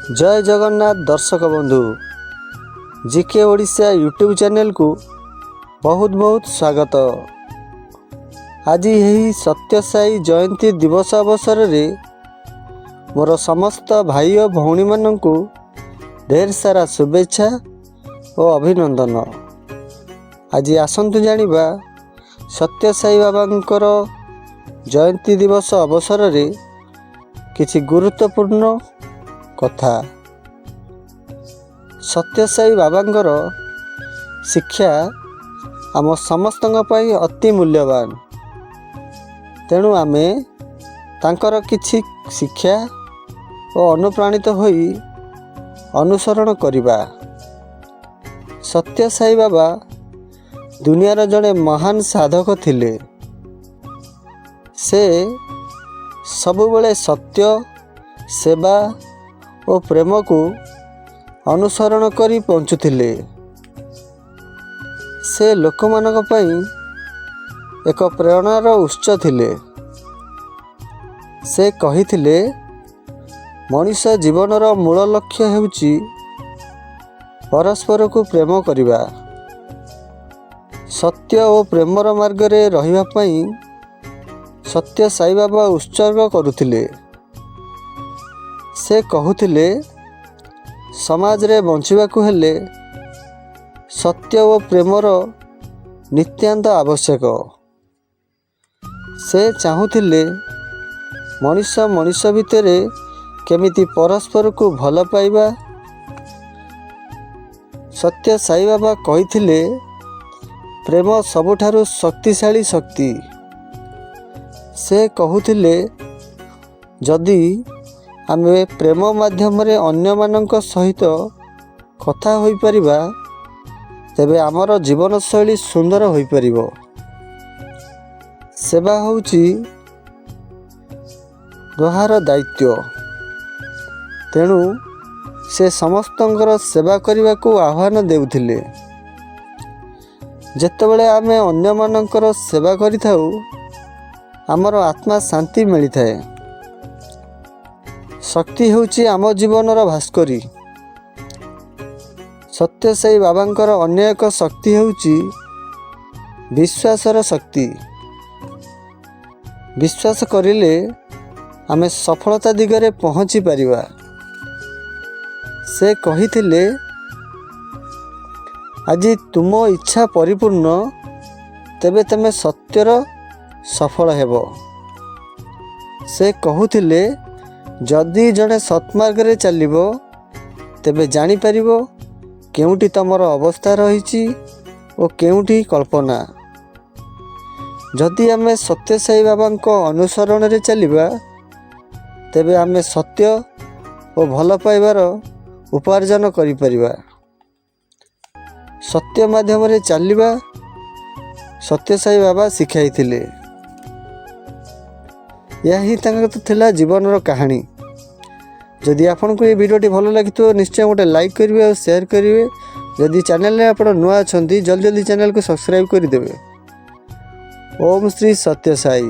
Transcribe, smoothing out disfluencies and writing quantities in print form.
ଜୟ ଜଗନ୍ନାଥ ଦର୍ଶକ ବନ୍ଧୁ, GK Odisha YouTube ଚ୍ୟାନେଲକୁ ବହୁତ ବହୁତ ସ୍ୱାଗତ। ଆଜି ଏହି ସତ୍ୟସାଇ ଜୟନ୍ତୀ ଦିବସ ଅବସରରେ ମୋର ସମସ୍ତ ଭାଇ ଓ ଭଉଣୀମାନଙ୍କୁ ଢେର ସାରା ଶୁଭେଚ୍ଛା ଓ ଅଭିନନ୍ଦନ। ଆଜି ଆସନ୍ତୁ ଜାଣିବା ସତ୍ୟସାଇ ବାବାଙ୍କର ଜୟନ୍ତୀ ଦିବସ ଅବସରରେ କିଛି ଗୁରୁତ୍ୱପୂର୍ଣ୍ଣ କଥା। ସତ୍ୟସାଇ ବାବାଙ୍କର ଶିକ୍ଷା ଆମ ସମସ୍ତଙ୍କ ପାଇଁ ଅତି ମୂଲ୍ୟବାନ। ତେଣୁ ଆମେ ତାଙ୍କର କିଛି ଶିକ୍ଷା ଓ ଅନୁପ୍ରାଣିତ ହୋଇ ଅନୁସରଣ କରିବା। ସତ୍ୟସାଇ ବାବା ଦୁନିଆର ଜଣେ ମହାନ ସାଧକ ଥିଲେ। ସେ ସବୁବେଳେ ସତ୍ୟ, ସେବା ଓ ପ୍ରେମକୁ ଅନୁସରଣ କରି ବଞ୍ଚୁଥିଲେ। ସେ ଲୋକମାନଙ୍କ ପାଇଁ ଏକ ପ୍ରେରଣାର ଉତ୍ସ ଥିଲେ। ସେ କହିଥିଲେ, ମଣିଷ ଜୀବନର ମୂଳ ଲକ୍ଷ୍ୟ ହେଉଛି ପରସ୍ପରକୁ ପ୍ରେମ କରିବା। ସତ୍ୟ ଓ ପ୍ରେମର ମାର୍ଗରେ ରହିବା ପାଇଁ ସତ୍ୟ ସାଇବାବା ଉତ୍ସର୍ଗ କରୁଥିଲେ। ସେ କହୁଥିଲେ, ସମାଜରେ ବଞ୍ଚିବାକୁ ହେଲେ ସତ୍ୟ ଓ ପ୍ରେମର ନିତ୍ୟାନ୍ତ ଆବଶ୍ୟକ। ସେ ଚାହୁଁଥିଲେ, ମଣିଷ ମଣିଷ ଭିତରେ କେମିତି ପରସ୍ପରକୁ ଭଲ ପାଇବା। ସତ୍ୟ ସାଇବାବା କହିଥିଲେ, ପ୍ରେମ ସବୁଠାରୁ ଶକ୍ତିଶାଳୀ ଶକ୍ତି। ସେ କହୁଥିଲେ, ଯଦି ଆମେ ପ୍ରେମ ମାଧ୍ୟମରେ ଅନ୍ୟମାନଙ୍କ ସହିତ କଥା ହୋଇପାରିବା, ତେବେ ଆମର ଜୀବନଶୈଳୀ ସୁନ୍ଦର ହୋଇପାରିବ। ସେବା ହେଉଛି ଦୋହାର ଦାୟିତ୍ୱ। ତେଣୁ ସେ ସମସ୍ତଙ୍କର ସେବା କରିବାକୁ ଆହ୍ୱାନ ଦେଉଥିଲେ। ଯେତେବେଳେ ଆମେ ଅନ୍ୟମାନଙ୍କର ସେବା କରିଥାଉ, ଆମର ଆତ୍ମା ଶାନ୍ତି ମିଳିଥାଏ। ଶକ୍ତି ହେଉଛି ଆମ ଜୀବନର ଭାସ୍କରୀ। ସତ୍ୟସାଇ ବାବାଙ୍କର ଅନ୍ୟ ଏକ ଶକ୍ତି ହେଉଛି ବିଶ୍ୱାସର ଶକ୍ତି। ବିଶ୍ୱାସ କରିଲେ ଆମେ ସଫଳତା ଦିଗରେ ପହଞ୍ଚି ପାରିବା। ସେ କହିଥିଲେ, ଆଜି ତୁମ ଇଚ୍ଛା ପରିପୂର୍ଣ୍ଣ, ତେବେ ତୁମେ ସତ୍ୟର ସଫଳ ହେବ। ସେ କହୁଥିଲେ, ଯଦି ଜଣେ ସତ୍ମାର୍ଗରେ ଚାଲିବ, ତେବେ ଜାଣିପାରିବ କେଉଁଠି ତୁମର ଅବସ୍ଥା ରହିଛି ଓ କେଉଁଠି କଳ୍ପନା। ଯଦି ଆମେ ସତ୍ୟସାଇ ବାବାଙ୍କ ଅନୁସରଣରେ ଚାଲିବା, ତେବେ ଆମେ ସତ୍ୟ ଓ ଭଲ ପାଇବାର ଉପାର୍ଜନ କରିପାରିବା। ସତ୍ୟ ମାଧ୍ୟମରେ ଚାଲିବା ସତ୍ୟସାଇ ବାବା ଶିଖାଇଥିଲେ। ଏହା ହିଁ ତାଙ୍କର ଥିଲା ଜୀବନର କାହାଣୀ। ଯଦି ଆପଣଙ୍କୁ ଏ ଭିଡ଼ିଓଟି ଭଲ ଲାଗିଥିବ, ନିଶ୍ଚୟ ଗୋଟେ ଲାଇକ୍ କରିବେ ଆଉ ସେୟାର କରିବେ। ଯଦି ଚ୍ୟାନେଲରେ ଆପଣ ନୂଆ ଅଛନ୍ତି, ଜଲ୍ଦି ଜଲ୍ଦି ଚ୍ୟାନେଲକୁ ସବସ୍କ୍ରାଇବ୍ କରିଦେବେ। ଓମ୍ ଶ୍ରୀ ସତ୍ୟ ସାଇ।